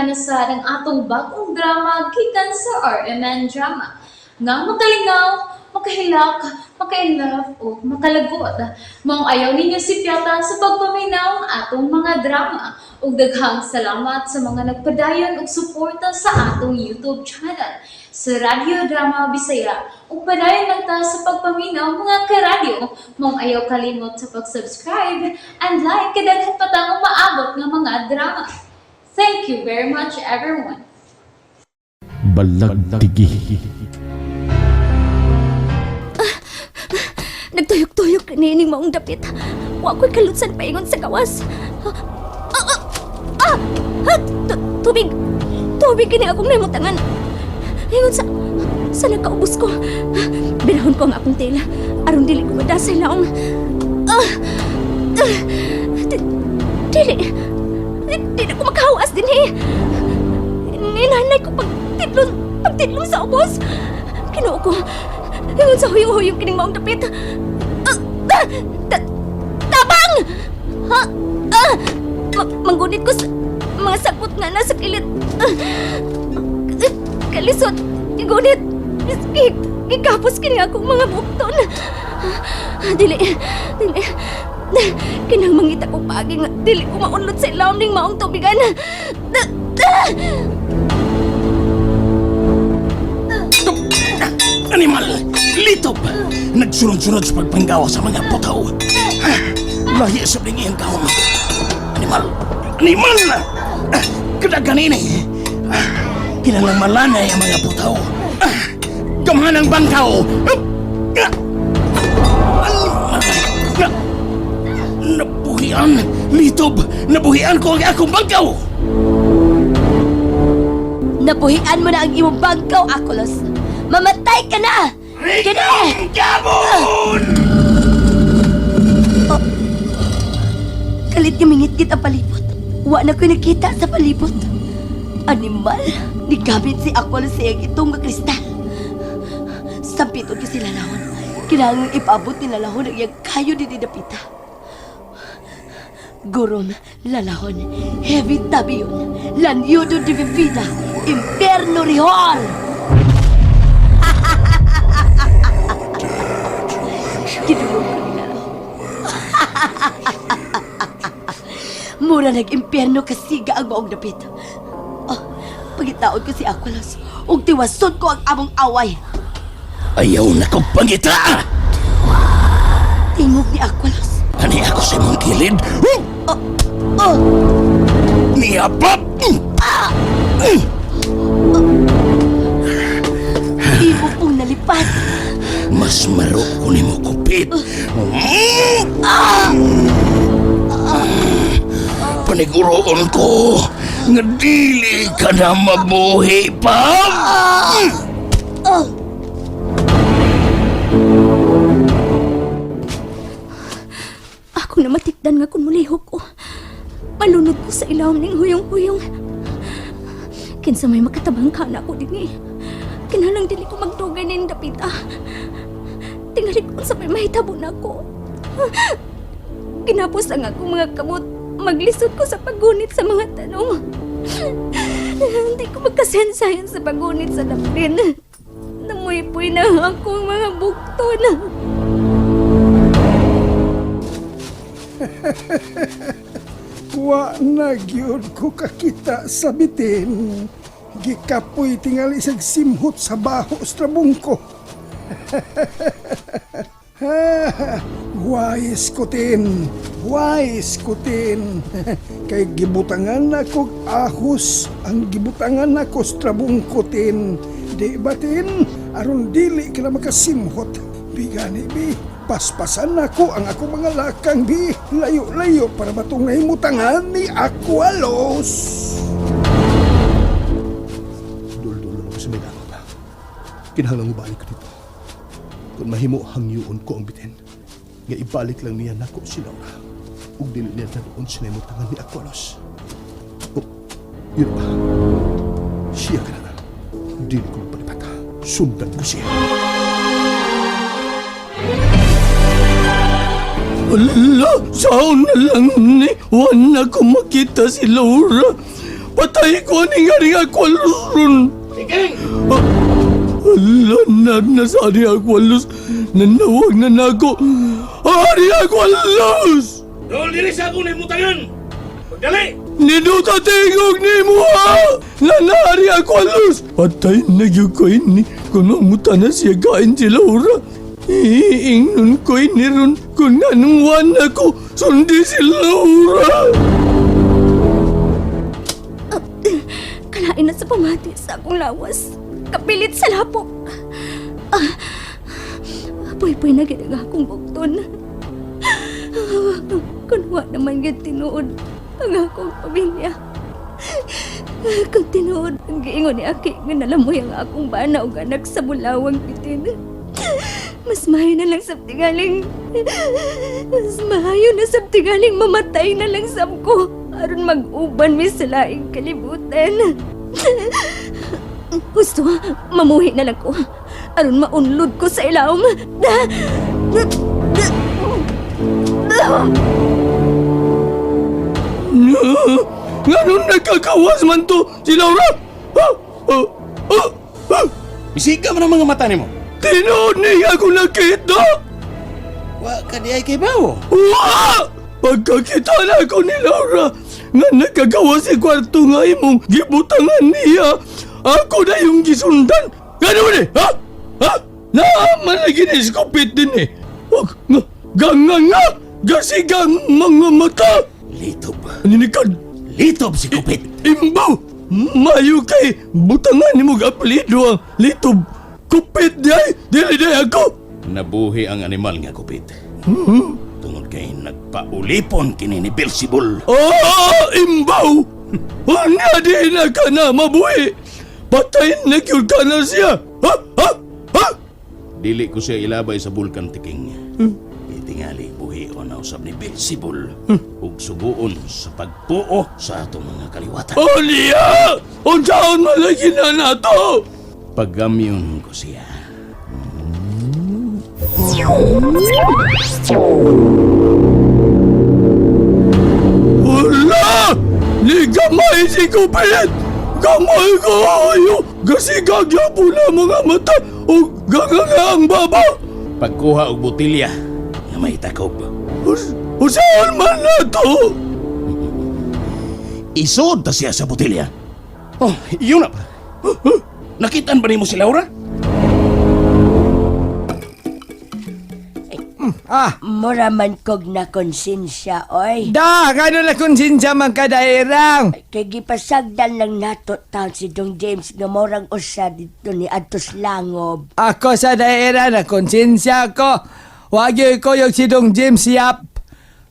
Amihan na sad ang atong bagong drama gikan sa RMN Drama nga makalingaw, makahilak, maka-inlove o makalagot. Maong ayaw ninyo sipyata sa pagpaminaw ang atong mga drama. Ug daghang salamat sa mga nagpadayon og suporta sa atong YouTube channel sa Radyo Drama Bisaya. Ug padayon lang ta sa pagpaminaw, mga karadyo. Maong ayaw kalimot sa pag-subscribe and like kay daghan pa tang umaabot nga mga drama. Thank you very much, everyone. Balagtigi. Nagtuyok-tuyok kanining maong dapit. Wa ko'y kalutsan paingon sa gawas. Ah, ah, ah, ah, tubig! Tubig kini akong nahimutangan. Ingon sa nagkaubos ko. Binahon ko ang akong tela aron dili ko madasay laong. Ah, ah, dili. Di na ko makahawas dinhi. Ninanay ko pagtitlong sa ubos. Kinuo ko. Ingon sa huyong-huyong kining maong dapit. Ah, ah, tabang! Ha? Ah, manggunit ko sa mga sakot nga nasa kilid. Ah, kalisod, igunit. Gikapos kini akong mga bukton. Ah, dili, dili. Kinang mangita ko paagi nga dili ko maunlod sa ilawom ning maong tubigan. Ah, ah! Animal! Litob! Nagsunod-sunod sa pagpanggawa sa mga putaw. Lahi sa iyang gahom. Animal! Animal! Ah, Kadaganini! Ah, Kinahanglang malanay ang mga putaw. Ah, Gamhan ang bangkaw! Ah! Ah! Animal! Nabuhian! Litob! Nabuhian ko ang akong bangkaw! Nabuhian mo na ang imong bangkaw, Akolos. Mamatay ka na! Kini! Gabon! Kalit nga mingitgit ang palibot. Wa na ko'y nakita sa palibot. Animal, nigamit si Akolos sa iyang itong nga kristal. Sampiton ko sila lahon. Kinahanglan ipaabot nila lahon ang iyang kayo ni Didapita. Goron, lalahon, heavy tabiyon, lanyudo di vivida, imperno rihor! Gidulog ko nila lahon. Mura nag-impyerno kasiga ang maong dapit. Oh, pagitaon ko si Aqualos, ug tiwason ko ang among away. Ayaw na kong pangita! Tingog ni Aqualos. Ani ako sa imong kilid? Huh! Oh, Niyapap! imo pong nalipas. Mas maro ko nimo kupit. Paniguroon ko nga dili ka na mabuhi pa. Ako na matikdan nga kung mulihok ko. Malunod ko sa ilawom ning huyong-huyong. Kinsa may makatabang ka na ako dinhi. Kinahanglang dili ko magdugay ning dapita. Tingali ko sa may mahitabo na ako. Kinapos ang akong mga kamot. Maglisod ko sa paggunit sa mga tanong. Hindi ko magkasensayan sa paggunit sa dapin. Namuypoy na akong mga bukton. Wa na gyud ko kakita sa bitin. Gikapoy tingali sa simhot sa baho sa trabungko. Wise ko tin, wise ko tin. Kay gibutangan nako ahos ang gibutangan nako sa trabungko tin. Di ba tin? Aron dili ka na makasimhot. Bigani bi, paspasan nako ang akong mga lakang bi. Layo-layo para batong nahimutangan ni Aqualos. Dul-dulo ko sa may dangop. Kinahanglan mo balik ko dito. Kung mahimo hangyoon ko ang bitin. Nga ibalik lang niya nako si Laura. Ug dili niya dadoon sa nahimutangan ni Aqualos. Oh, yun ba? Siya ka na. Dili ko magpalipata. Sundan ko siya. Wala, saan na lang ni Juan na ko makita si Laura. Patay ko ni nga ring Aqualus ron. Tiking! Ala na na sa ni Aqualus. Nanawag na nako. Ari Aqualus! Dol diri sa akong nahimutangan! Pagdali! Ninuta tingog ni mo ha! Nanari Aqualus! Patay na gyud ko ini kung mamuta na siya kain si Laura. Iingnon ko ini ron kung anong wan ako sundi si Laura. Kalain na sa pamati sa akong lawas. Kapilit sa lapok. Ah, puy-puy na gid ang akong bukton. Kun wa naman gid tinuod ang akong pamilya. Kung tinuod ang giingon ni Aki nga nalamoy ang akong bana ug anak sa bulawang bitin. Mas maayo na lang sab tingaling. Mas maayo na sab tingaling mamatay na lang sab ko aron mag-uban mi sa laing kalibutan. Gusto, mamuhi na lang ko aron maunlod ko sa ilawom. Nganong nagkakawas man to si Laura? Ah, ah, ah, ah. Bisika man ang mga mata nimo. Tinuod niya ako nakita! Wa ka di ay kay bawo. Wa! Pagkakita na ako ni Laura nga nagkagawa si kwarto nga imong gibutangan niya, ako na yung gisundan. Gano'n eh? Ha? Ha? Naaman lagi ni Skupit din eh. Wag nga, ganga nga, gasigang mga mata. Litob. Aninikad, Litob si Kupit. imbaw, mayo kay butangan ni mong apelido ang litob. Kupit di ay, dili di ako. Nabuhi ang animal nga Kupit. Tungod kay nagpaulipon kini ni Beelzebul. Ah, imbaw! Unya di na ka na mabuhi! Patayin na gyud ka na siya! Ha? Ha? Ha? Dili ko siya ilabay sa bulkan Tiking. Itingali buhi o nausab ni Beelzebul ug suguon sa pagpuo sa atong mga kaliwatan. Oh, niya! Unsaon man lagi na nato? Paggamyon ko siya. Wala! Ni gamay si Kupit! Gamay ko ayo! Gasigagya po na mga mata o gaganga ang baba! Pagkuha og botilya nga may takob. Unsaon man nato? Isod ta siya sa botilya. Oh, yun na pa. Nakitaan ba nimo si Laura? Ah, Mura man kog na konsensya, oy. da, kano na konsensya man kadairang. Kay gipasagdan lang nato taon si Dong James nga morang usa dito ni Atos Langob. Ako sa daira na konsensya ko. Wagyo ko yung si Dong James Yap.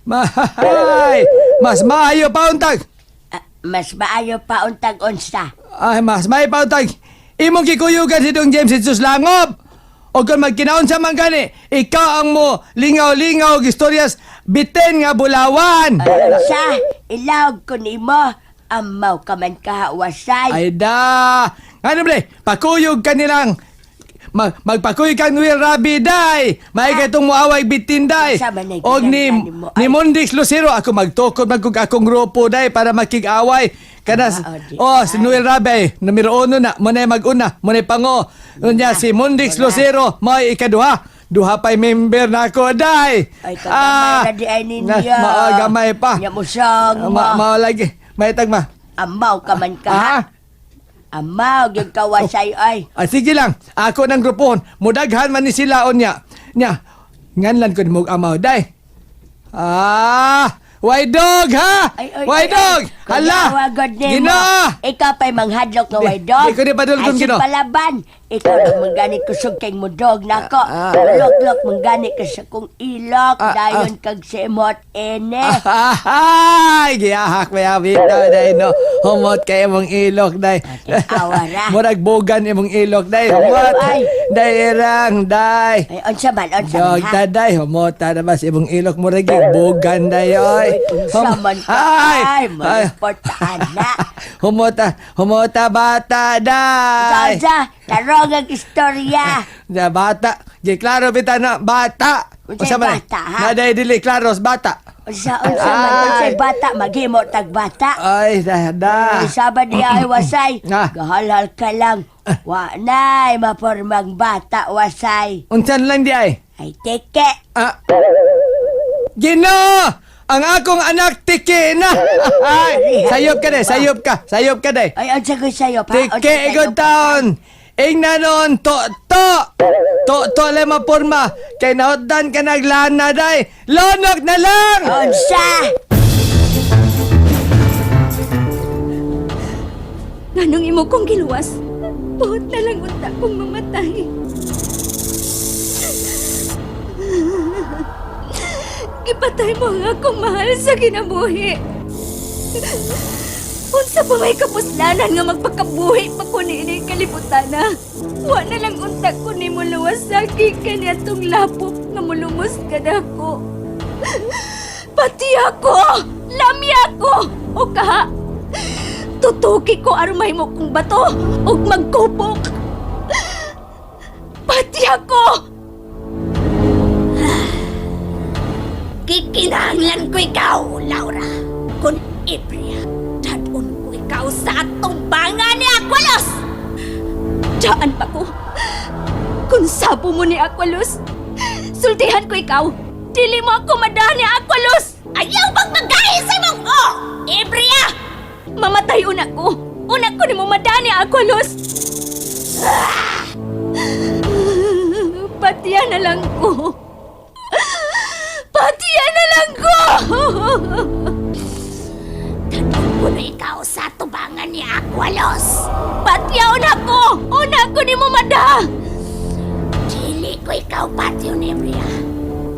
Mahay, mas maayo pa untag. Ah, mas maayo pa untag unsa. Ay, mas maayo pa untag. Imong gikuyugan si Dong James Jesus Langob. O kung magkinaon sa man gani, ikaw ang mo lingaw-lingaw og istoryas bitin nga bulawan. Unsa, ilawag ko nimo. Amaw ka man kahawasay. Ay da! Ano bre? Pakuyog ka nilang magpakuyog kang Noel Rabi day. May katong muaway bitin day. Unsa man ay Og ni ginagani mo, ni ay. Mondix Lucero ako magtukod man kog akong grupo day para makig-away. Kana Ah, oh, di oh si Noel Rabi ay, numero uno na mo na mag-una, mo na pango. Unya si Mondix Wala. Lucero may ikaduha. Duha pa'y member na ako day. Ay, kagamay na di ay ninyo. Na, mao, gamay pa. Nya musang mo. Ma, mao lagi. May tagma. Amaw ka man Ah. kaha. Amaw, gyud kawasay ay. Ah, sige lang, ako ng grupohon. Mudaghan man ni sila onya. Nya, nganlan ko ni mog amaw day. Ah, why dog ha? Ay, ay, Why ay, dog? ay. Hala. Kung agad nimo. Gina. Ikaw pa'y manghadlok nga Di- way dog. di ko ni padulgon, Ay, Gino. palaban. Ikaw lang mangganit kusog kay mo dog nako. Ah, Lok-lok mangganit ka sa kong ilok. Ah, Dayon kag semot ene. Ay, giyahak may abitaw day no. Humot kay imong ilok day. Awa ra. Murag bogan imong ilok day. Humot. Ay. Day irang day. Ay, unsa man, unsa man Dog ha? ta day, humot ta na mas imong ilok murag bogan day oy. Ay, unsa man ka. Ay, Ay, malipot ana. Humota, humota bata day. Unsa, tarong ang istorya. Da bata, Giklaro bitaw na bata. Unsay Unsa man? bata, ha? Na day dili klaro sa bata. Unsa unsa man unsay bata maghimo tag bata. Ay, da da. Ay, sama niya ay wasay. Ah. Gahalhal ka lang. Wa na'y mapormang bata wasay. Unsa na lang di ay? Ay teke. Ah. Ginoo! Ang akong anak tiki na. Ay, sayop ka day, sayop ka, sayop ka day. Ay, unsa ko sayo pa? Unsa Tiki sayo igod pa? taon. Ingna noon to to. To to lang mapurma. Kay naotdan ka naglana day. Lonok na lang. Unsa? Nganong imo kong giluwas? Buot na lang unta kong mamatay. Gipatay mo ang akong mahal sa kinabuhi. Unsa pa may kapuslanan nga magpakabuhi pa ko niini kalibutan na. Wa na lang unta ko nimo luwas sa kaniadtong lapok nga mulumos kanako. Pati ako! Lamya ko! O kaha! Tutuki ko armay mo kong bato ug magkupok. Pati ako! Gikinahanglan ko ikaw, Laura. Kung Ibria, dadon ko ikaw sa atubangan ni Aqualos! Diyan pa ko. Kung sabo mo ni Aqualos, sultihan ko ikaw. Dili mo ako madahan ni Aqualos! Ayaw bang magahi sa imong o! Ibria! Mamatay una ko. Una ko ni mo madahan ni Aqualos! Patiya na lang ko. Patiya na lang ko! Dadon ko na ikaw sa tubangan ni Aqualos! Patiya una ko! Una ko ni mo madahan! Dili ko ikaw patio ni Bria.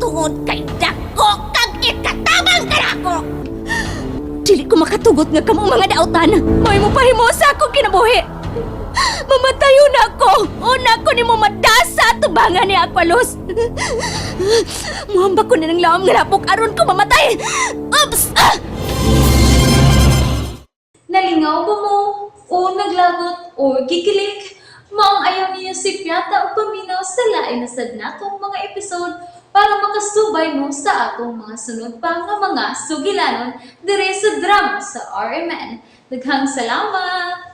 Tungod kay dako kag ikatabang kanako. Dili ko makatugot nga kamo mga dautan. May mo pahimo sa akong kinabuhi. Mamatayo na ako. Una ko nimo madasa tubangan ni Aqualos. Muhamba ko na ng laom nga lapok aron ko mamatay. Oops! Ah! Nalingaw ba mo? O naglagot o gikilig? Maong ayaw niyo si Piata o paminaw sa lain na sad natong mga episode para makasubay mo sa atong mga sunod pa nga mga sugilanon dire sa drama sa RMN. Daghang salamat!